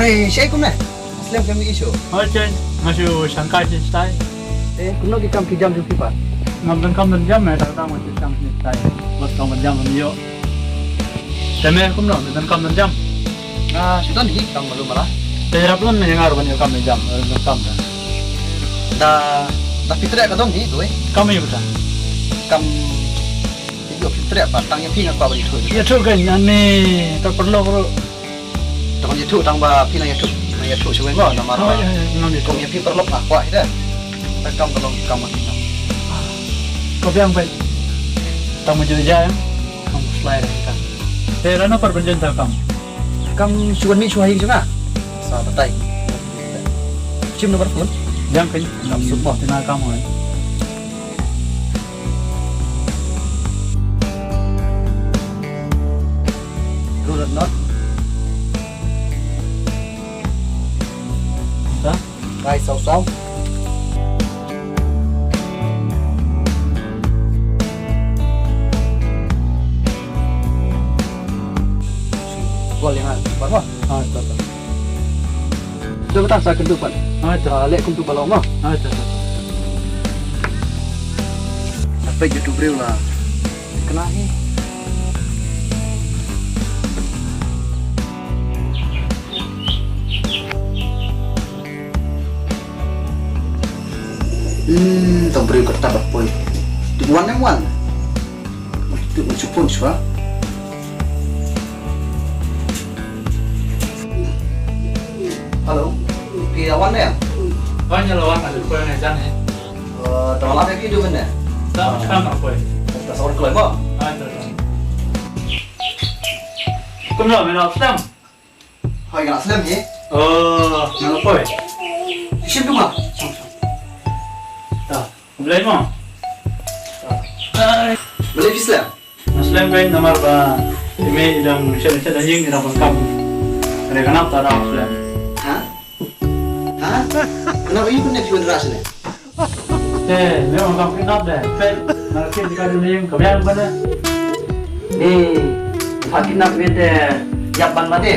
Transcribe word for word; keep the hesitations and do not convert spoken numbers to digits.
Eh, shaei kumne? Slem kam issue. Hoi chen, nga shu shangkai shistai. Eh, kumno ki kam ki jam jong phi pat? Ngam donkam ban jam, eh, tang tang nga shu shang shistai. Bad kam ban jam ban ïoh. Te me kumno, me donkam ban jam? Nga shu don hi kam malu mala. Te rap lon me ngar ban ïoh kam me jam, eh, donkam da. Da, da phi treh ka dong hi, doi. Kam ïoh ta. Kam ïoh phi treh pat, tang ïa phi nga kwah ban ïathuh. Ïathuh ka ïa ne, ka paralok ruh. Tang ïathuh tang ba phi nang ïathuh, nang ïathuh shuwa mo namar. Oh, ba ïa, ïa, ngam ïathuh. Kum ïa phi paralok ah kwah ïa da. Ka kam ka long ka kam ma phi. Ko biang bai. Tang ma ju ja em. Kam slai da kam. Te rano par benjen ta kam. Kam shuwa ni shuwa hi shuwa. Sa batai. Chim nomor phone. Biang kan. Kam suk mo. Tina kam hoi. Rulat not. Sa? Kai sau sau. Gol yang ada. Berapa? Ah, betul, betul. Jom kita sa kynduh pat. Ah, ito. Ah, leh kumtu balong mo. Ah, ito, ito. Sampai jadu briew la. Kena hi. Hmm, tang briew kata bat poi. Di wan em wan. Tu mun supun swa. Hello. Phi wan ne? Wan ïa la wan, ada koi ne jan ne. Eh, tang la phi tu ne? Ta kam na koi. Ta sor kloi mo. Ah, ta, ta. Kumno me na slem? Hoi, nga slem hi. Oh, nga poi. Shim tu ma. Ta. Blei mo. Blei phi slem. Nga slem kai namar ba ime idang shet shet da ying idang pangkam. Re kanap ta da slem. Ha? Ha? Kenapa you kena phi wan ras ne? Te, me ong kam kidnap de. Pet, na kit di ka duh ning, ka biang ba de. Ni, pha kidnap me te, ïap ban ba de.